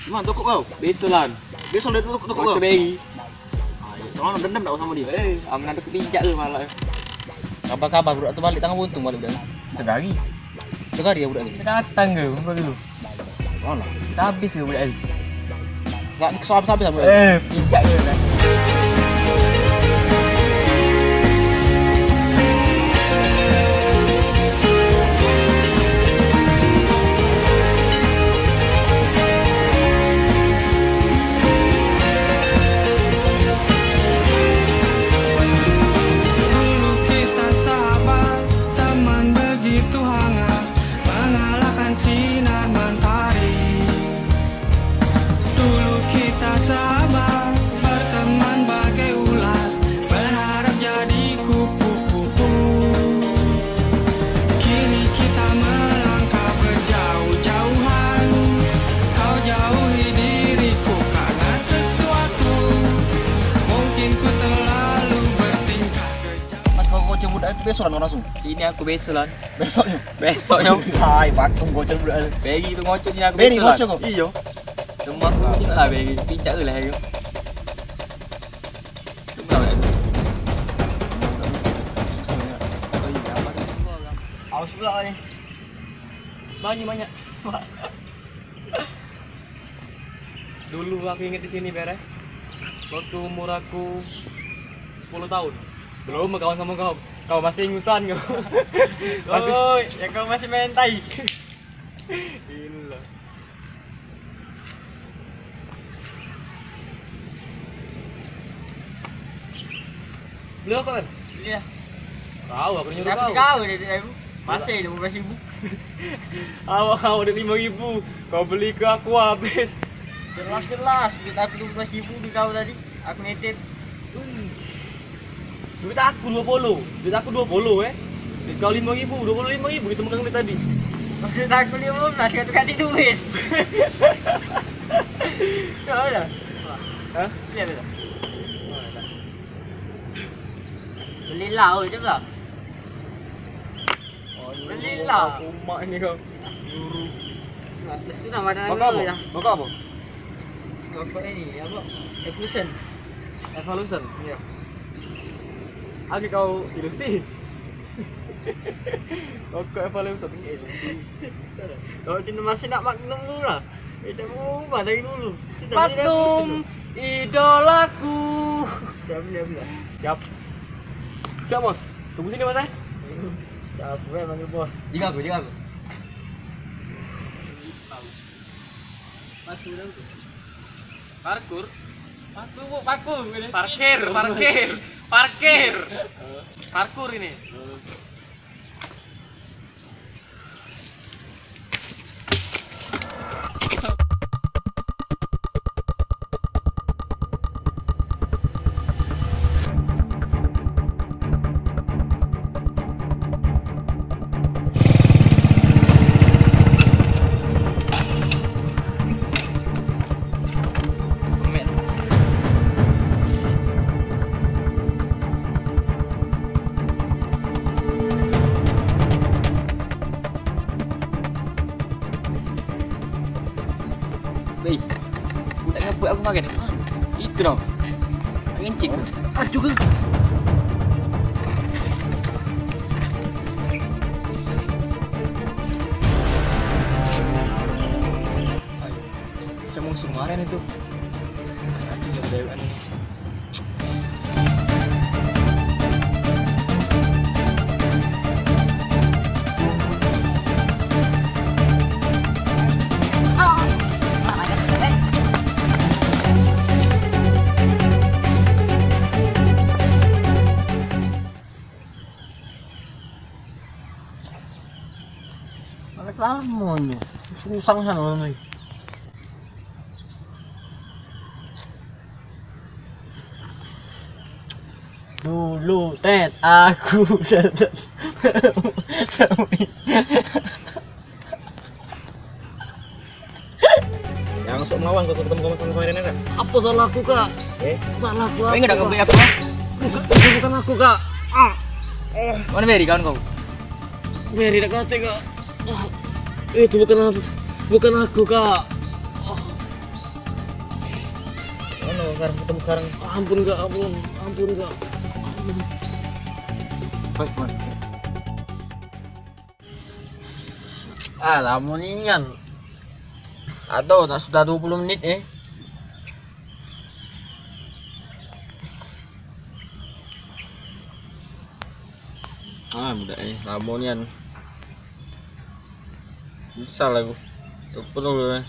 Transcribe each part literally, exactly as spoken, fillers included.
Gimana, tokok kau? Beso lan. Beso dah tokok, tokok kau? Beri. Ayo, kau dendam tak sama dia? Eh, aman ada kepincak tu malah. Kabar-kabar budak tu balik tangan buntung balik budak tu. Tegari. Tegari ya budak tu. Kita datang ke, budak tu. Mana? Kita habis ke budak tu? Tak, ni kesal habis-habis lah budak tu. Eh, pincak ke dah. Dulu kita sahabat, teman begitu hangat, mengalahkan sinar mentari. Dulu kita sahabat, berteman bagai ular, berharap jadi kupu-kupu. Kini kita melangkah berjauh-jauhan, kau jauhi diriku karena sesuatu. Mungkin ku terlalu bertingkah kejam. Mas, kau kocok budak itu beso lah langsung. Ini aku beso lah. Besoknya. Besoknya. Hai, patung kocok budak itu. Beri tu ngocok sini aku beso lah. Beri ngocok kau? Iyo. Semua aku kocok lah, beri. Pincak tu lah aku. Awas pula ni. Banyak-banyak. Dulu aku inget di sini, Ber, eh. Waktu umur aku sepuluh tahun. Belum kawan sama kau. Kau masih ingusan kau. Masih. Oi, ya kau masih main tai. Gila. Beli rokok kan? Iya. Tahu aku nyuruh kau. Tapi kau dia, dia, masih dua belas ribu. Awak, awak ada lima ribu. Kau beli ke aku habis. Jelas-jelas duit aku dua belas ribu di kau tadi. Aku nitip. Duit aku dua puluh. Duit aku dua puluh, eh. Duit kau lima ribu, dua puluh lima ribu kita megang duit tadi. Maksud aku lima belas, kau ganti duit. Kau ada? Hah? Iya, betul. Belilah, oi, coba. Belilah. Umak ini kau. Guru. Nah, terus tu nama dah. Bakal apa? Ya. Bakal apa? Rokok ini, apa? Evolution. Evolution? Iya. Lagi kau ilusi. Rokok Evolution ini ilusi. Kau kini masih nak Magnum dulu lah. Eh, dah berubah dari dulu. Kita Magnum, idolaku. Dah beli, dah beli. Siap. Siap, Bos. Tunggu sini, Bos, eh. Siap, gue manggil Bos. Jaga aku, jaga aku. Parkur. Paku, Bu, paku. Parkir, parkir, parkir. Parkur ini. Wei, budak ngebut aku makan. Itu dong. Ngencing. Aduh. Macam musuh kemarin itu. Aduh, yang dewekan ni. Lamo ni. Susah sana ni. Dulu, Tet, aku. Yang sok melawan kau ketemu kawan kemarin kan? Apa salah aku, Kak? Eh? Salah aku apa, Kak? Kau ingat tak kau beli aku? Bukan, itu bukan aku, Kak. Ah. Mana Mary, kawan kau? Mary dak kate, Kak. Ah. Itu bukan aku. Bukan aku, Kak. Ah. Ono sekarang, ketemu sekarang. Ampun, Kak, ampun. Ampun, Kak. Baik, Mas. Ah, lamo nian. Aduh, nak sudah dua puluh menit, eh. Ah, budak ni, lamo nian. Susah lah aku. Telepon dulu, eh.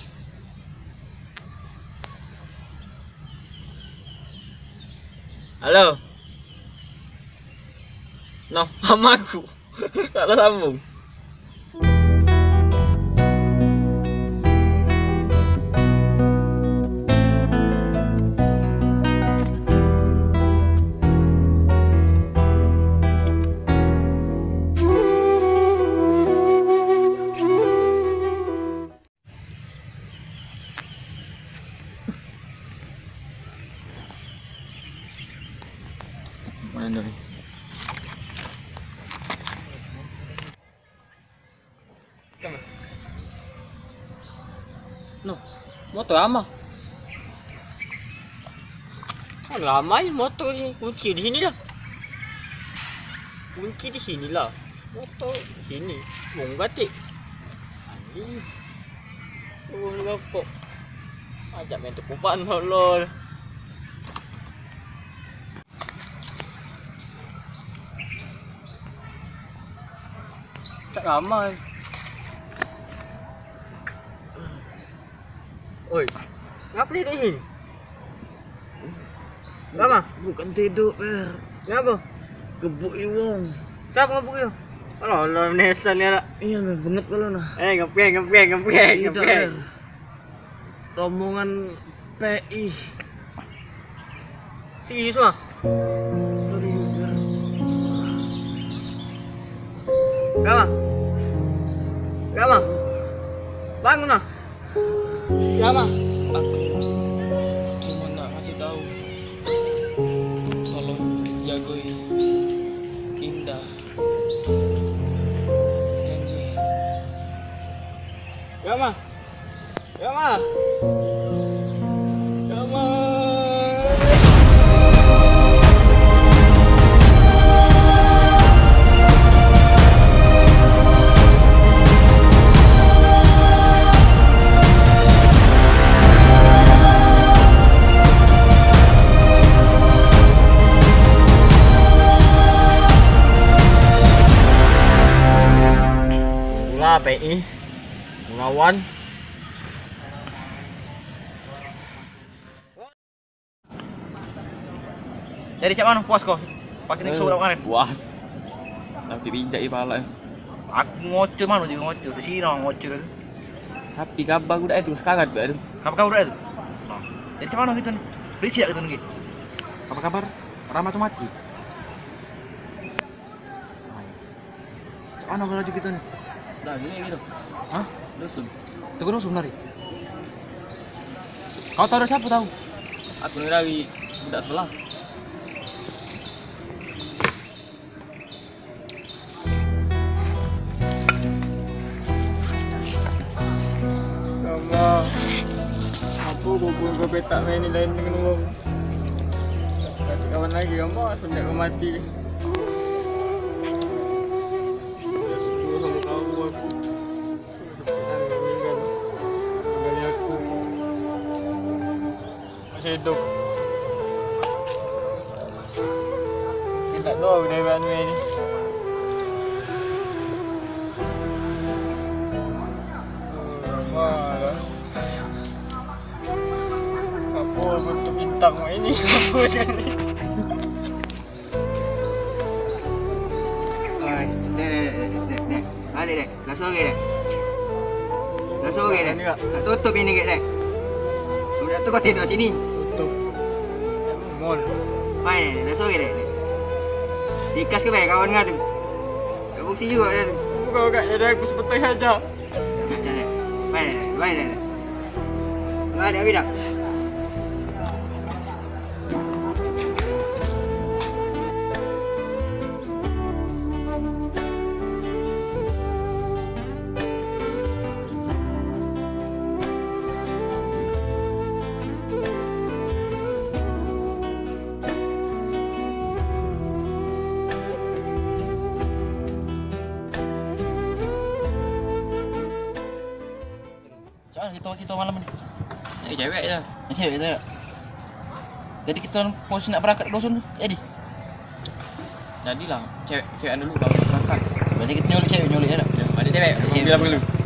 Halo. Noh, mamaku. Tak tersambung. Mano ni? Noh, motor ama. Kan ramai motor ni, kunci di sini dah. Kunci di sini lah. Motor di sini. Wong batik. Anjing. Oh, ni rokok. Ajak main tekuban, tolol. Tak ramai. Oi, ngapo di sini? Ngapa? Bukan tidur, Ber. Ngapa? Gebuk iwong. Siapa gebuk iwong? Alah, alah, nesan ya, lah. Iya, Ber, bengep kalau nah. Eh, ngeprank, ngeprank, ngeprank, tidak, ngeprank. Ber. Rombongan P I. Serius, mah? Serius, Ber. Gama. Gama. Bangun, mah. Gama. Aku cuma nak ngasih tahu. Tolong jagoi Indah. Janji. Gama. Gama. Gama. Lah, P I. Gunawan. Jadi cak mano, puas ko? Pakai tikso dak kemaren? Puas. Tapi bijak i pala. Aku ngocor mano jugo ngocor. Di sini ngocor tu. Tapi kabar ku dak itu sekarang tu. Kabar kau dak itu? Nah. Jadi cak mano gitu ni? Berisik dak gitu ni? Apa kabar? Rama tu mati. Cak mano kalau laju kito ni? Dah, gini, gini. Hah? Dusun. Teguh Dusun mari. Kau tahu dari siapa tahu? Aku ni dari budak sebelah. Sama. Aku kumpul ke petak main ni lain dengan wong. Kawan lagi, kawan sendak mati. Dah sepuluh sama kau aku. Dah meninggal. Tinggal aku. Masih hidup. Minta doa udah buat ni. Wah. Apa bentuk bintang ini? Apa dia ni? Oi, dek, dek, dek, dek, dek. Balik, dek. Langsung pergi, dek. Langsung pergi, dek. Ini, Kak. Nak tutup ini, dek, dek. Udah tu kau tidur sini. Tutup. Mall. Main, dek. Langsung pergi, dek, dek. Ikhlas ke baik kawan ngadu. Kau fungsi juga, dek. Bukan, Kak. Jadi aku sebentar saja. Balik, balik, balik. Balik, balik. Kita malam ni. Eh, cewek ya. Cewek tu ya. Jadi kita pos nak berangkat ke dusun tu. Jadi. Jadilah, cewek cewekan dulu baru berangkat. Berarti kita nyulik cewek, nyulik ya. Ya, ada cewek. Cewek. Bilang dulu.